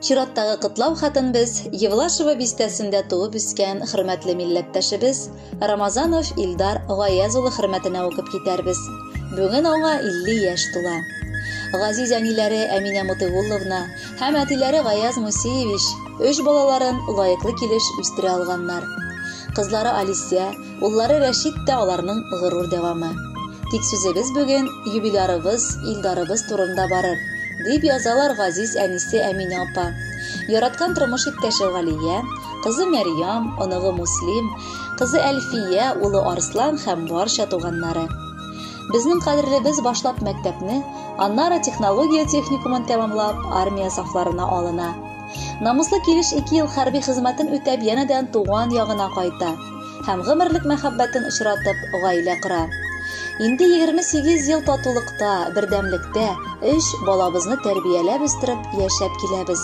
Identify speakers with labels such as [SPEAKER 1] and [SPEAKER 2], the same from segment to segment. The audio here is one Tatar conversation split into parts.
[SPEAKER 1] Чираттагы котлау хатын без Евлашево бистәсендә туып үскән хөрмәтле милләттәшебез Рамазанов Илдар Гаяз улы хөрмәтенә укып китәрбез. Бүген аңа 50 яшь тула. Газиз әниләре Әминә Мутыгулловна һәм әтиләре Гаяз Мусиевич өч балаларын лаеклы килеш үстерә алганнар. Кызлары Алисә, уллары Рәшит тә аларның горур дәвамы. Тик сүзебез бүген юбилярыбыз Илдарыбыз турында барыр, дип язалар газиз әнисе Әминә апа. Яраткан тормыш иптәше Галия, кызы Мәрьям, оныгы Муслим, кызы Әлфия, улы Арслан һәм барча туганнары. Безнең кадерлебез башлап мәктәпне, аннары технология техникумын тәмамлап, армия сафларына алына. Намуслы килеш 2 ел хәрби хезмәтен үтәп, янәдән туган ягына кайта һәм гомерлек мәхәббәтен очратып, гаилә кора. Инде 28 ел татулыкта, бердәмлектә өч балабызны тәрбияләп үстереп яшәп киләбез.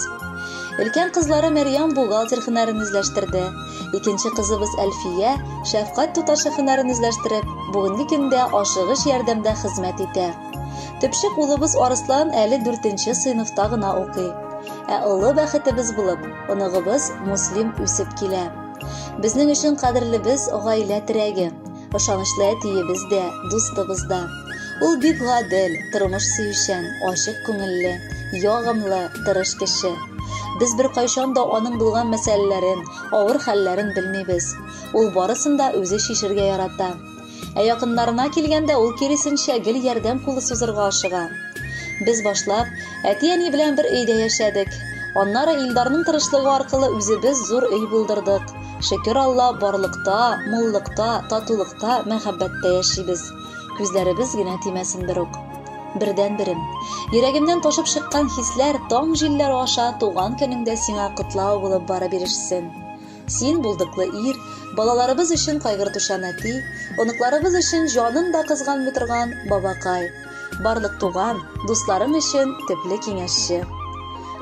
[SPEAKER 1] Өлкән кызлары Мәрьям бухгалтер һөнәрен үзләштерде. Икенче кызыбыз Әлфия шәфкать туташы һөнәрен үзләштереп, бүгенге көндә ашыгыч ярдәмдә хезмәт итә. Төпчек улыбыз Арыслан әле 4 сыйныфта гына укый. Ә олы бәхетебез булып, оныгыбыз Муслим үсеп килә. Безнең өчен кадерлебез гаилә терәге, ышанычлы әтиебез дә, дустыбыз да. Ул бик гадел, тормыш сөючән, ачык күңелле, ягымлы, тырыш кеше. Без беркайчан да аның булган мәсьәләләрен, авыр хәлләрен белмибез. Ул барысын да үзе чишергә ярата. Ә якыннарына килгәндә ул киресенчә гел ярдәм кулы сузырга ашыга. Без башлап әти-әни белән бер өйдә яшәдек. Аннары Илдарның тырышлыгы аркылы үзебез зур өй булдырдык. Шөкер Алла, барлыкта, муллыкта, татулыкта, мәхәббәттә яшибез. Күзләребез генә тимәсен берүк. Бердән-берем. Йөрәгемнән ташып чыккан хисләр таң җилләре аша туган көнеңдә сиңа котлау булып барып ирешсен. Син булдыклы ир, балаларыбыз өчен кайгыртучан әти, оныкларыбыз өчен җанын да кызганмый торган бабакай. Барлык туган, дусларың өчен төпле киңәшче.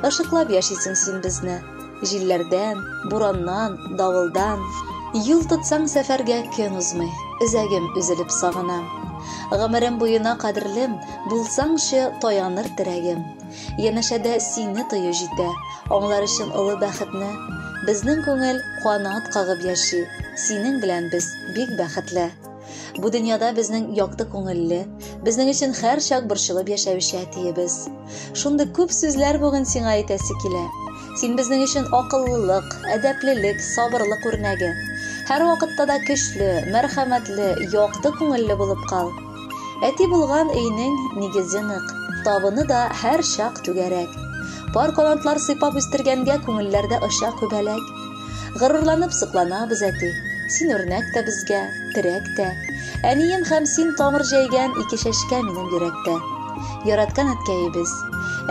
[SPEAKER 1] Ышыклап яшисең син безне. Җилләрдән, бураннан, давылдан. Юл тотсаң сәфәргә көн узмый, өзәгем өзелеп сагынам. Гомерем буена кадерлем, булсаңчы таяныр терәгем. Янәшәдә сине тою җитә, аңлар өчен олы бәхетне. Безнең күңел канат кагып яши, синең белән без бик бәхетле. Бу дөньяда безнең якты күңелле, безнең өчен һәр чак борчылып яшәүче әтиебез. Шундый күп сүзләр бүген сиңа әйтәсе килә. Син безнең өчен акыллылык, әдәплелек, сабырлык үрнәге. Һәр вакытта да көчле, мәрхәмәтле, якты күңелле булып кал. Әти булган өйнең нигезе нык, табыны да һәр чак түгәрәк. Пар канатлар сыйпап үстергәнгә күңелләрдә оча күбәләк. Горурланып сокланабыз, әти. Син үрнәк тә безгә, терәк тә. Әнием һәм син тамыр җәйгән ике чәчкә минем йөрәктә. Яраткан әткәебез,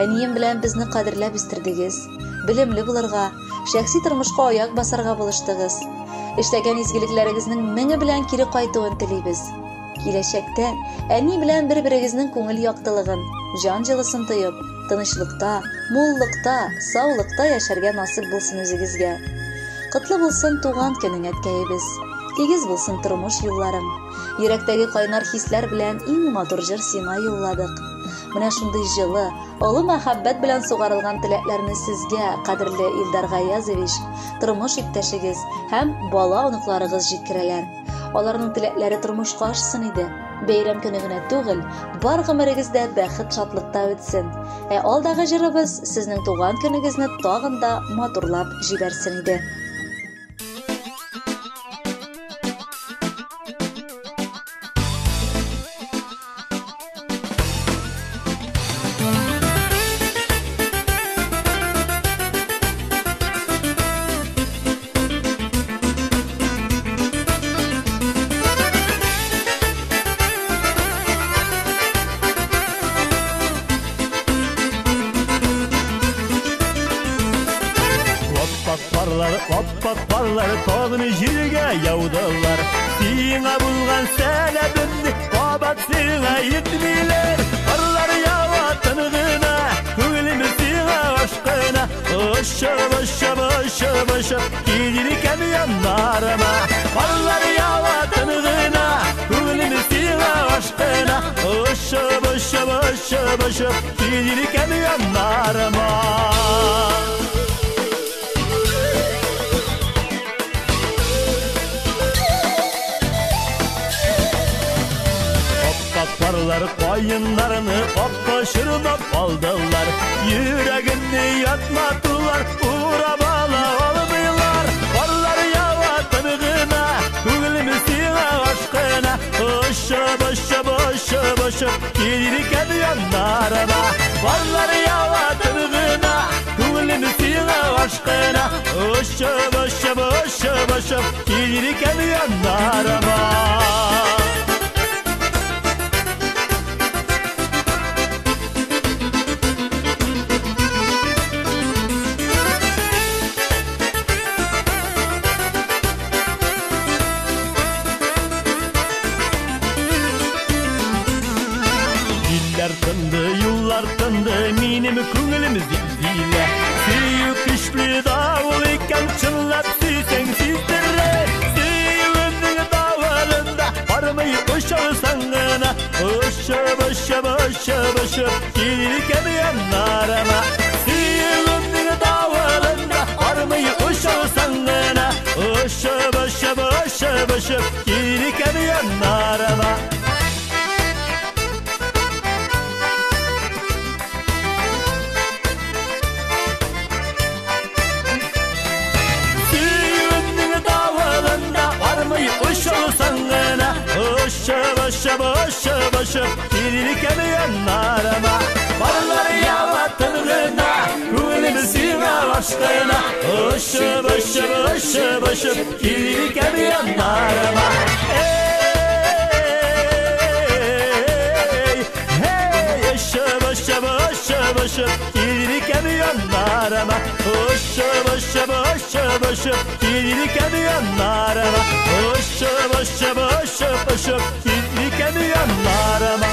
[SPEAKER 1] әнием белән безне кадерләп үстердегез. Белемле булырга, шәхси тормышка аяк басарга булыштыгыз. Эшләгән изгелекләрегезнең меңе белән кире кайтуын телибез. Киләчәктә әни белән бер-берегезнең күңел яктылыгын, җан җылысын тоеп, тынычлыкта, муллыкта, саулыкта яшәргә насыйп булсын үзегезгә. Котлы булсын туган көнең, әткәебез. Тигез булсын тормыш юлларың. Йөрәктәге кайнар хисләр белән иң матур җыр сиңа юлладык. Менә шундый җылы, олы мәхәббәт белән сугарылган теләкләрне сезгә, кадерле Илдар Гаязович, тормыш иптәшегез һәм бала оныкларыгыз җиткерәләр. Аларның теләкләре тормышка ашсын иде. Бәйрәм көне генә түгел, бар гомерегез дә бәхет шатлыкта үтсен. Ә алдагы җырыбыз сезнең туган көнегезне тагын да матурлап җибәрсен иде.
[SPEAKER 2] Аппак парлар тагын җиргә яудылар. Сиңа булган сәләбемне кабат сиңа әйтмиләр. Карлар ява тын гына, күңелем сиңа ашкына. Очып, очып, очып, очып, килер икән яннарыма. Карлар ява тын гына, күңелем сиңа ашкына. Очып, очып, очып, очып, килер икән яннарыма. Карлар каеннарны акка чорнап алдылар. Йөрәгемне ятматылар, урап ала алмыйлар. Карлар ява тын гына, күңелем сиңа ашкына. Очып, очып, очып, очып, килер икән яннарыма. Карлар ява тын гына, күңелем сиңа ашкына. Очып, очып, очып, очып, килер икән яннарыма. Илләр тынды, юллар тынды, минем күңелем зилзилә. Сөю көчле давыл икән, чынлап сөйсәң сиздерә. Сөюемнең давылында бармый очалсаң гына. Очып, очып, очып, очып, килер икән яннарыма. Сөюемнең давылында бармый очалсаң гына. Очып, очып, очып, очып, килер икән яннарыма. Очып, очып, очып, очып, килер икән яннарыма. Карлар ява тын гына, күңелем сиңа ашкына. Очып, очып, очып, очып, килер икән яннарыма. Эй, эй, очып, очып, очып, очып, килер икән яннарыма. Очып, очып, очып, очып, килер икән яннарыма. Очып, очып, очып, очып, килер икән яннарыма.